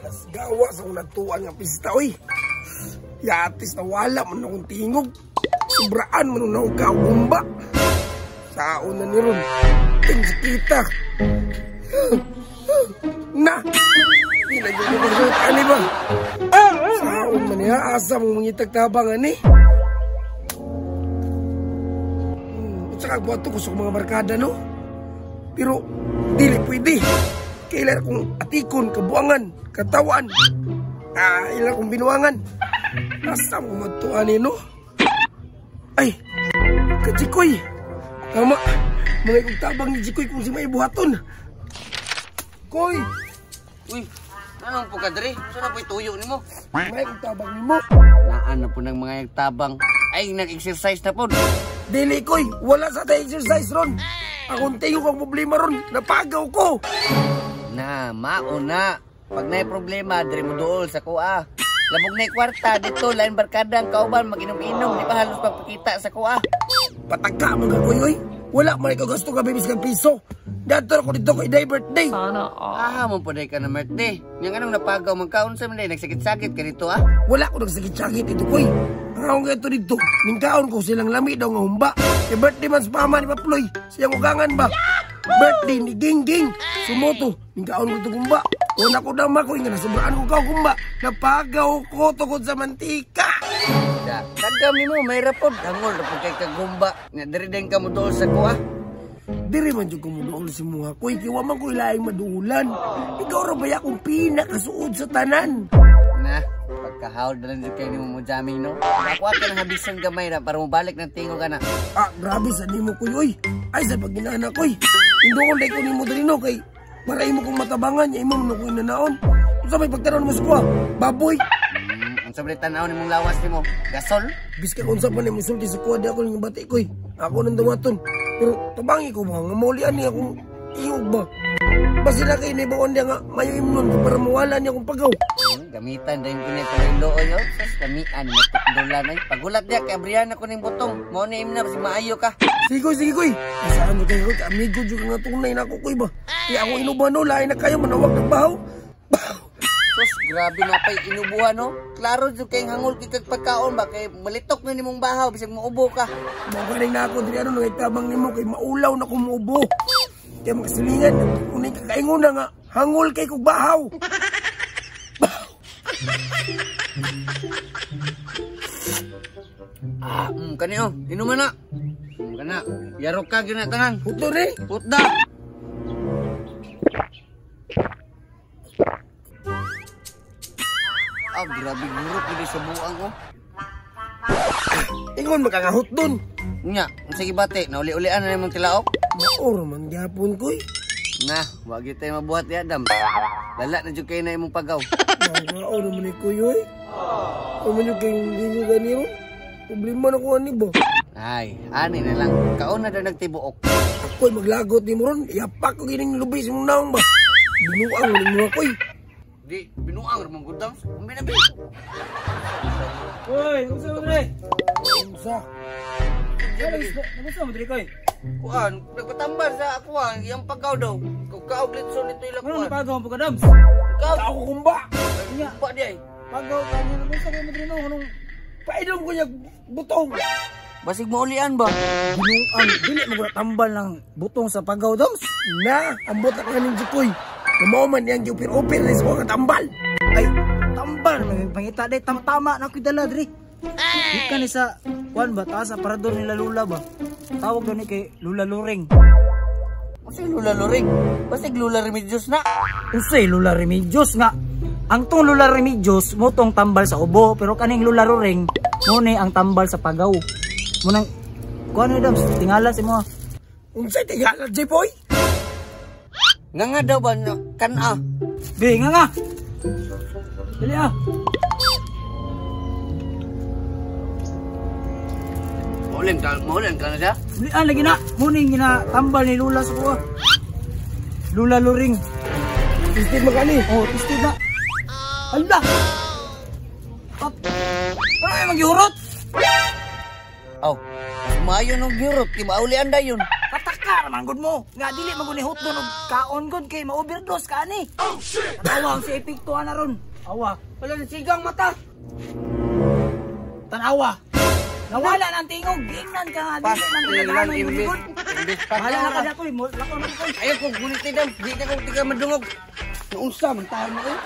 Gawa sa akong natuan nga pista, oy. Yatis na wala man akong tingog. Sobraan man na akong kaugumba. Saon na ni ron. Ting kita. Na! Di na dyan ko sa ani ba? Saon man niya. Asa mong mangitag tabang ani? At saka buhat ko sa mga barkada, no? Pero dili pwede. Kailan akong atikon, kabuangan, katawan. Ah, ilan akong binuangan. Asa mo matuan eh, no? Ay, kajikoy. Tama, mga ikong tabang ni Jikoy kung si may buhaton. Koy! Uy, anong po ka dre? Saan na po'y tuyo ni mo? Mga ikong tabang ni mo. Naan na po ng mga tabang. Ay, nag-exercise na po. Dili, Koy. Wala sa tayo exercise ron. Akong tingog ang problema ron. Napagaw ko. Na, mauna. Pag naay problema, dre mo duol sa kuha. Labog na kwarta dito, lain barkada ang kauban, mag-inom-inom, di ba halos pagpakita sa kuha. Patagka mo ka, Koy, oy. Wala man ikaw gasto ka, baby, sa piso. Dato ako dito kay day birthday. Sana all. Ah, mo po day ka na birthday. Yang anong napagaw magkaon sa man nagsakit-sakit ka dito, ah? Wala ko nagsakit-sakit dito, Koy. Ang akong ganito dito, ningkaon ko silang lami daw nga humba. E birthday man sa pama ni Paploy, siyang ugangan ba? Birthday ni Ging Ging. Sumoto, ningkaon ko ito humba. Una ko dama ko, nga nasobraan ko ka humba. Napagaw ko tungkol sa mantika. Da, tagami mo, may rapod. Hangol, rapod kay kagumba. Nga, diri din ka mo dool sa kuha. Diri man dyan ko mo dool sa mga kuy. Kiwa man ko ilaing maduulan. Ikaw ra ba akong pinakasuod sa tanan? Na, pagkahawl na lang dyan kayo ni mo jamming, no? Nakuha ka ng habisan gamay na para mabalik ng tingo ka na. Ah, grabe sa nimo kuy, oy. Ay, sa pagginana kuy. Hindi ko ko nimo diri, no? Kay para imo kong matabangan, niya imo mo ko inanaon. Unsa may pagtanon mo sa kuha? Baboy! Unsa may tan-aw nimong lawas nimo? Gasol? Biska kung unsa pa nimo sulti sa kuha, di ako ning bati koy. Ako nang dumaton. Pero tabangi ko ba nga maulian niya akong iyog ba? Basta na kayo naibawan niya nga mayo imnon ko para mawala niya akong pagaw. Gamitan din ko niya kung looy yo. Sas gamian mo tukdolan ay. Pagulat niya kay abrihan ako ning butong. Mao ni imna basi maayo ka. Sige, sige koy. Saan mo kayo koy? Amigo jud nga tunay na ako koy ba? Kaya akong inuban no, lain na kayo manawag ng bahaw. Sus, grabe na pa'y inubuhan, no? Klaro jud kay hangol kay kag pagkaon ba kay malitok na nimong bahaw bisag muubo ka. Mao ganing na ako diri ano nangaitabang nimo kay maulaw na ko muubo. Kaya makasilingan, unay kakaingon na nga hangol kay kog bahaw. Ah, kani oh, inuman na. Kana, yarok ka gyud na tanan. Puto ni. Putda. Ah, grabe gurot gid sa buang ko. Ingon makangahot dun. Nya, sige bate, nauli-ulian na nimong tilaok. Maor man gyapon koy. Na, wa gyud tay mabuhat ni Adam. Lala na jud kay na imong pagaw. Mao naman ni koy oy. Amo man kay hindi gani ron. Problema na ko ani ba? Ay, ani na lang. Kaon na daw nagtibuok. Ako'y maglagot ni mo ron. Yapak ko gining lubi sa mong naong ba. Binuang ni mo ako'y. Di, binuang ramang gudang. Ang binabi. Uy, unsa mo dre? Unsa? Unsa mo dre koy? Kuan, nagpatambal sa ako ang iyang pagaw daw. Kaog litson nito ila Ano kuan. napagaw mo pagkadams? Kaog. Ako kumba. Nya, Pa di ay. pagaw ka niya. Unsa kayo mo dre no? Anong Painom ko niya butong. Basig maulian ba? binuang dili mo tambal ng butong sa pagaw dams? Na, ambot na kanin Jikoy. Kumao man niyang giupir-upir na sa mga tambal. Ay, tambal man pangita day tama na ako'y dala dre. Di ka ni sa kuan ba taas sa parador nila Lula ba? Tawag daw ni kay Lula Luring. Unsay Lula Luring? Basig Lula Remedios na. Unsay Lula Remedios nga? Ang tong Lula Remedios mo tong tambal sa ubo, pero kaning Lula Luring mo ni ang tambal sa pagaw. Munang kuan ni dams, tingala si mo. Unsay tingala, J-Boy? Nga nga daw ba no? Kan-a? Be, nga nga. Dali ah. Maulan ka na siya? Dali ah, lagi na. Muning ginatambal ni Lula sa kuha. Lula Luring. Tisted makani. Oh, tisted na. Ala! Ano yung magyurot? Aw, maayo nung gyurot, di ba ulian dayon? Pataka Bata man gud mo. Nga dili man gud ni hotdog og kaon gud kay ma-overdose ka ani. Oh shit. Tanawa ang si epekto ana ron. Awa. Wala na sigang mata. Tanawa. Nawala na ang tingog. Giingnan ka nga dili man gud Lang, naganoy imbis. gud. Imbis pa. Bahala na ka koy, lakaw na koy. Ayaw ko gunit dam. Di na ko tiga madungog. Naunsa man tayo mo eh.